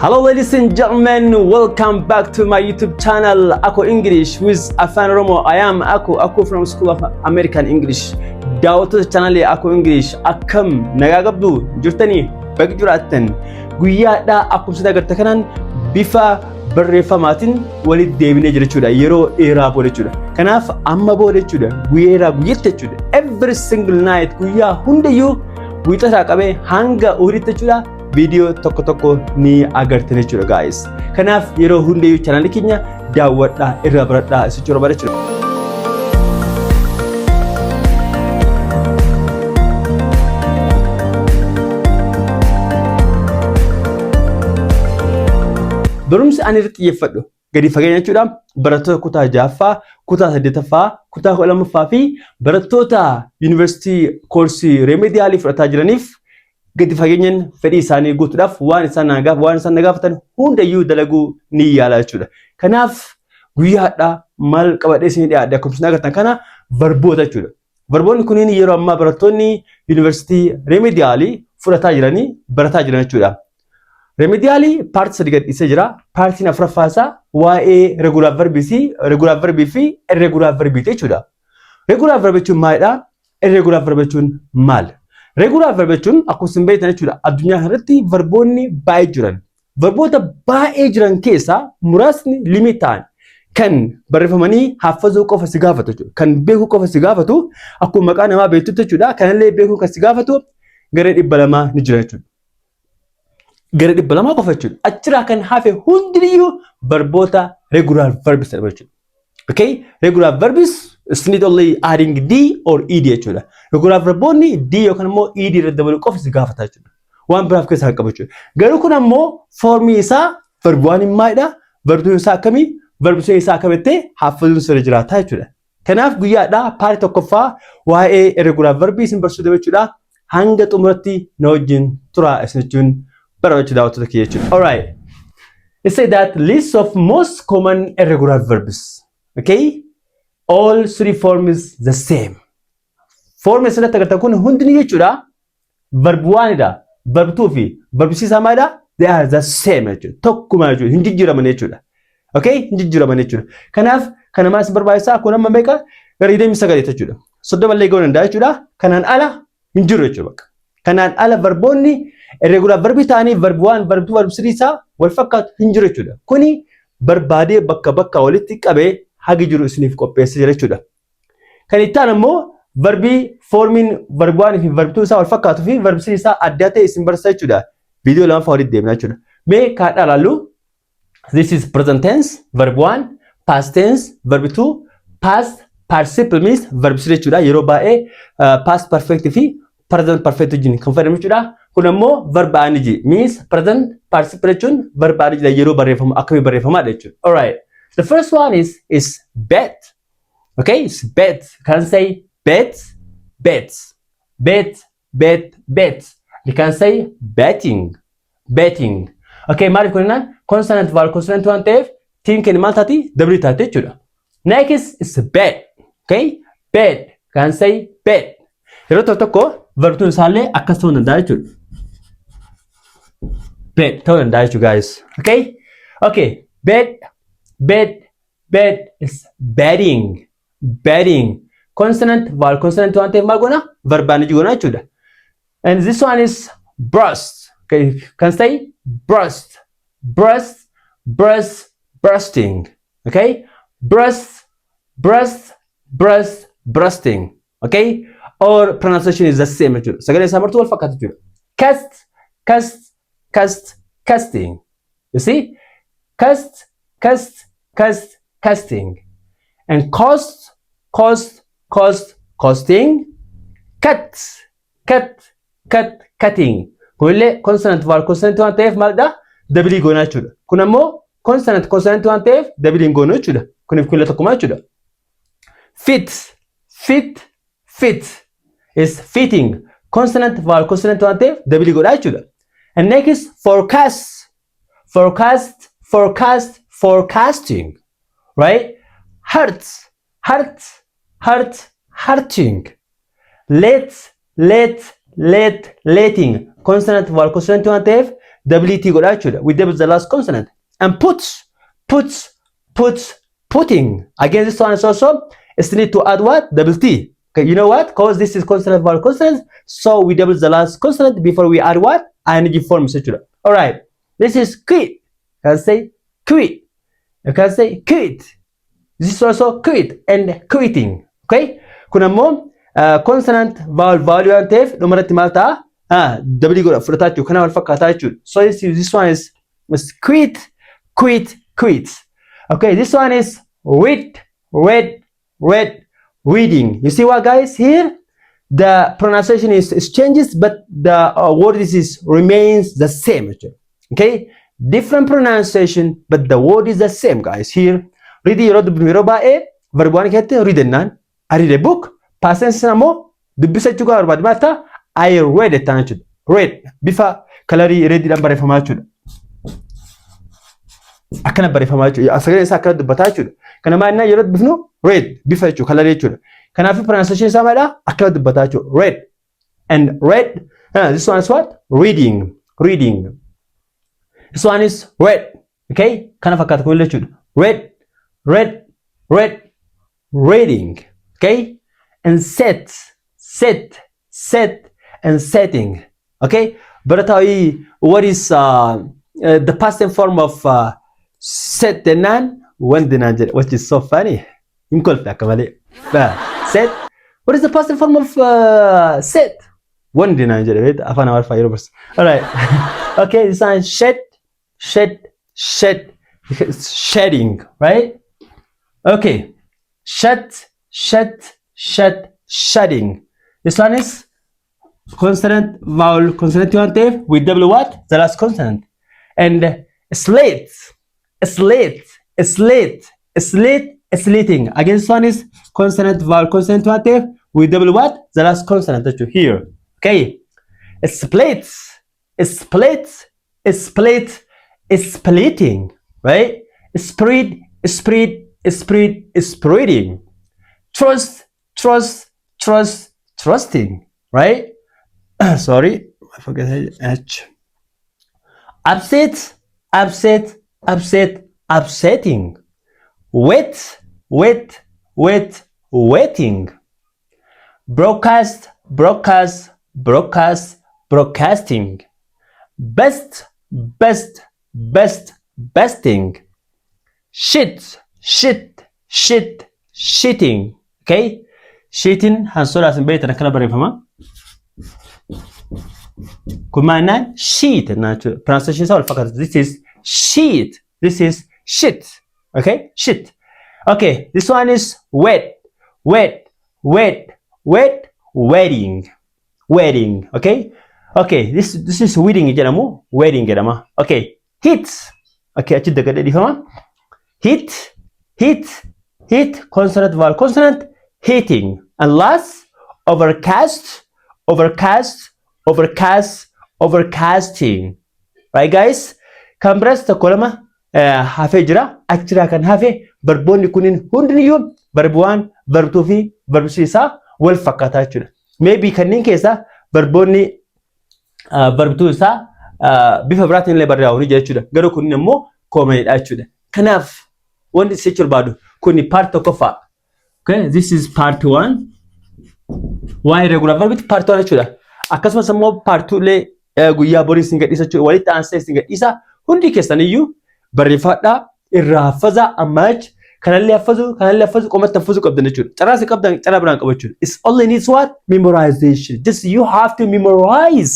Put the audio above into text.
Hello, ladies and gentlemen, welcome back to my YouTube channel, Ako English with Afan Oromo. I am Ako, Ako from School of American English. Daawwattoota chaanalii Ako English, akkam nagaa qabdu? Jirtanii baga jiraattan. Guyyaadhaa akkuma isin agartan kanaan bifa barreeffamaatiin walitti deebinee jira jechuudha, yeroo dheeraa booda jechuudha. Kanaaf amma booda jechuudha, guyyaa guyyatti jechuudha. Every single night, guyyaa hundayyuu, wiixataa qabee hanga uhuditti jechuudha, viidiyoo tokko tokko ni agartan jechuudha, guys. Kanaaf yeroo hundayyuu chaanalii keenya daawwadhaa, irraa baradhaa isa jechuudha jechuudha. Barumsi ani irratti xiyyeeffadhu gadi fageenya jechuudha. Barattoota kutaa ja'affaa, kutaa saddeetaffaa, kutaa 12ffaa fi barattoota yuunivarsiitii koorsii remedialii fudhataa jiraniif gadi fageenyaan fedhii isaanii guutuudhaaf waan isaan na gaafatan hundayyuu dalaguu ni yaala jechuudha. Kanaaf guyyaadhaa maal qabadhee isinii dhiyaadhe? Akkuma isin agartan kana verboota jechuudha. Verboonni kunniin yeroo ammaa barattoonni yuunivarsiitii remedialii fudhataa jiranii barataa jiran jechuudha. Remedialii partii 3 gadhiisee jira. Partiin afuraffaa isaa waa'ee regular verbii fi regular verbii fi irregular verbiiti jechuudha. Regular verb jechuun maalidha? Irregular verb jechuun maal? Regular verb jechuun akkuma isin beektan jechuudha, addunyaa kanarratti verboonni baay'ee jiran. Verboota baay'ee jiran keessaa muraasni limit ta'an kan barreeffamanii haffazuu qofa si gaafatu jechuudha. Kan beekuu qofa si gaafatu, akkuma maqaa namaa beektutti jechuudha. Kanallee beekuu kan si gaafatu gara 200 ni jira jechuudha. Gara 200 qofa jechuudha. Achirraa kan hafe hundiyyuu verboota regular verbs jedhama jechuudha. Okay? Regular verbs is need only adding D or ED jechuudha. Regular verboonni D yookaan immoo ED irratti dabaluu qofa si gaafata jechuudha. Waan biraaf keessaa hin qabu jechuudha. Garuu kun ammoo formii isaa verb one maalidha? Verb two isaa akkamii? Verb three isaa akkamitti haffazuun sirra jiraata jechuudha. Kanaaf guyyaadhaa partii tokkoffaa waa'ee irregular verbii isin barsiisuu jechuudha. Hanga xumuratti na wajjin turaa isin jechuun barbaachuu daawwattoota kiyya jechuudha. Alright. It say that list of most common irregular verbs. Okay? All three forms the same. Form asirratti agartan kun hundinuu jechuudha. Verb oneidha. Verb two fi verb three isaa maalidha? They are the same jechuudha. Tokkuma jechuudha. Hin jijjiiraman jechuudha. Okay? Hin jijjiiraman jechuudha. Kanaaf kana maal isin barbaachisaa? Kun amma meeqa? Gara 29 jechuudha. 30 illee ga'uu danda'a jechuudha. Kanaan ala hin jiru jechuudha bakka. Kanaan ala verboonni irregular verbii ta'anii verb 1, verb 2, verb 3 isaa wal fakkaatu hin jiru jechuudha. Kuni barbaadee bakka bakka walitti qabee hagi jiru isiniif qopheessee jira jechuudha. Kan itti aanu immoo verbii formiin verb 1 fi verb 2 isaa wal fakkaatuu fi verb 3 isaa adda ta'e isin barsiisa jechuudha. Viidiyoo lamaffaa walitti deemna jechuudha. Mee kaadhaa ilaallu. This is present tense, verb 1, past tense, verb 2, past participle means verb 3 jechuudha. Yeroo baay'ee past perfect fi present perfect wajjin kan fayyadamu jechuudha. Kun ammoo verb ing means present participle jechuun verb ing yeroo barreeffamu akkamii barreeffamaadha jechuudha. Alright. The first one is bet. Okay, it's bet. Can say bet, bet, bet, bet, bet. You can say betting, betting. Okay, maaliif kun jennaan consonant vowel consonant waan ta'eef tiin keenya maal taati? Double taate jechuudha. Next is bed. Okay, bed. Can say bed. Yeroo tokko tokko verb two isaallee akkas ta'uu danda'a jechuudha. Bed ta'uu danda'a jechuudha, guys. Okay, okay, bed, bed, bed is bedding, bedding. Consonant vowel consonant waan ta'eef maal goona? Verb ing goona jechuudha. And this one is burst. Okay, can say burst, burst, burst, bursting. Okay, burst, burst, burst, bursting. Okay, or pronunciation is the same jechuudha. Sagalee isaa martuu wal fakkaata jechuudha. Cast, cast, cast, casting. You see? Cast, cast, cast, casting. And cost, cost, cost, costing. Cut, cut, cut, cutting. Kunillee consonant vowel consonant waan ta'eef maalidha? Double goonaa jechuudha. Kun ammoo consonant consonant waan ta'eef double hin goonu jechuudha. Kuniif kunillee tokkuma jechuudha. Fit, fit, fit is fitting. Consonant vowel consonant waan ta'eef double godhaa jechuudha. And next, forecast, forecast, forecast, forecasting. Right? Hurt, hurt, hurt, hurting. Let, let, let, letting. Consonant vowel consonant waan ta'eef Double T godhaa jechuudha. We double the last consonant. And put, put, put, putting. Again, this one is also, it's need to add what? Double T. Okay, you know what? 'Cause this is consonant, vowel, consonant. So we double the last consonant before we add what? Ing forms jechuudha. Alright. This is quit. You can say quit. You can say quit. This is also quit and quitting. Okay? Kun ammoo consonant, vowel, vowel waan ta'eef dhumarratti maal ta'a? Ah, double godha fudhataa jechuudha. Kana wal fakkaataa jechuudha. So this one is quit, quit, quit. Okay, this one is read, read, read, reading. You see what, guys, here? The pronunciation is changes, but the word is remains the same. Okay, different pronunciation, but the word is the same, guys. Here, read yeroo dubbifnu yeroo baay'ee verb one keessatti read jennaan, "I read a book." Past tense ammoo dubbisa jechuu gaafa barbaadu maal ta'a? "I read" jettaan jechuudha. Read bifa colorii rediidhaan barreeffamaa jechuudha. Akkana barreeffamaa jechuudha. Sagaleen isaa akkana dubbataa jechuudha. Kana maal yeroo dubbifnu read bifa jechuudha, colorii jechuudha. Kanaafuu pronunciation isaa maalidha? Akkana dubbataa jechuudha. Read and read. This one is what? Reading. Reading. This one is read. Okay? Kana fakkaata kun jechuudha. Read, read, read, reading. Okay? And set, set, set, and setting. Okay? Barataa, what is the past tense form of set jennaan went naan jedhe, which is so funny. Hin kolfe akka malee. Set. What is the past tense form of set? Went naan jedhe beekta afaan Amaariffaa yeroo barsiisu. Alright. Okay, this one, shed, shed, shed, shedding, right? Okay. Shut, shut, shut, shutting. This one is consonant, vowel, consonant waan ta'eef we double what? The last consonant. And slate, slate, slate, slate, slating. Again, this one is consonant, vowel, consonant waan ta'eef we double what? The last consonant jechuudha here. Okay. Split, split, split, splitting, right? Spread, spread, spread, spreading. Trust, trust, trust, trusting, right? Sorry, I forget H. Upset, upset, upset, upsetting. Wet, wet, wet, wetting. Broadcast, broadcast, broadcast, broadcasting. Best, best, best, besting. Shit, shit, shit, shitting. Okay? Shitiin hansoodhaas hin beektan akkana barreeffama. Kun maal sheet jennaan jechuudha. Pronunciation isaa wal fakkaata. This is sheet. This is shit. Okay? Shit. Okay, this one is wet, wet, wet, wet, wedding. Wedding. Okay? Okay, this is wedding jedhamu, wedding jedhama. Okay, hit. Okay, achi dagadhee dhiifama. Hit, hit, hit, consonant, vowel, consonant, hitting. And last, overcast, overcast, overcast, overcasting. Right, guys? Kan biraas tokko lama hafee jira. Achirraa kan hafe verboonni kunniin hundiniyyuu verb one, verb two fi verb three isaa wal fakkaataa jechuudha. Maybe kanneen keessaa verboonni verb two isaa bifa biraatiin illee barreeffamu ni jira jechuudha. Garuu kunniin immoo commonidha jechuudha. Kanaaf wanti isin jechuu barbaadu kuni part tokkoffaa. Okay, this is part one. Waa'ee irregular verbitti part one jechuudha. Akkasumas immoo part two illee guyyaa borii isin gadhiisa jechuudha. Walitti aansee isin gadhiisa. Hundi keessaniyyuu barreeffadhaa, irraa haffazaa ammaa jecha kanallee haffazu, kanallee haffazu, qomatti haffazuu qabdan jechuudha. Carraa isin qabdan carraa biraan qabu jechuudha. It's only needs what? Memorization. Just you have to memorize.